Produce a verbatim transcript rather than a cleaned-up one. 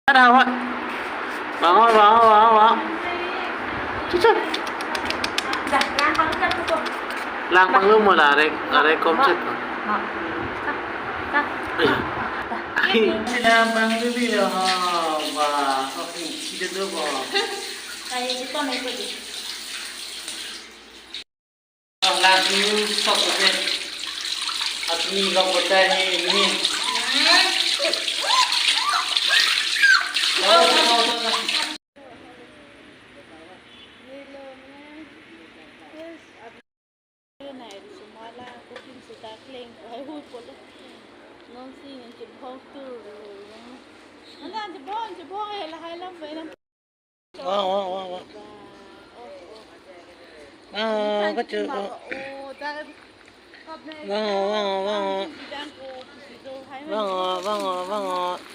Ada, Pak. Bangun, bangun, bangun, bangun. Cucuk. Lang panglo mo la, arek, arek komcet. Iya. Lang panglo di lo, ha, ba. Oke, sida do, ba. Kayak gitu, nih, tuh. Langsung sok oke. Atni kau kota ni ini. Wah, wah, wah, wah. Wah, wah, kacuk. Wah, wah, wah, wah. Wah, wah, wah, wah.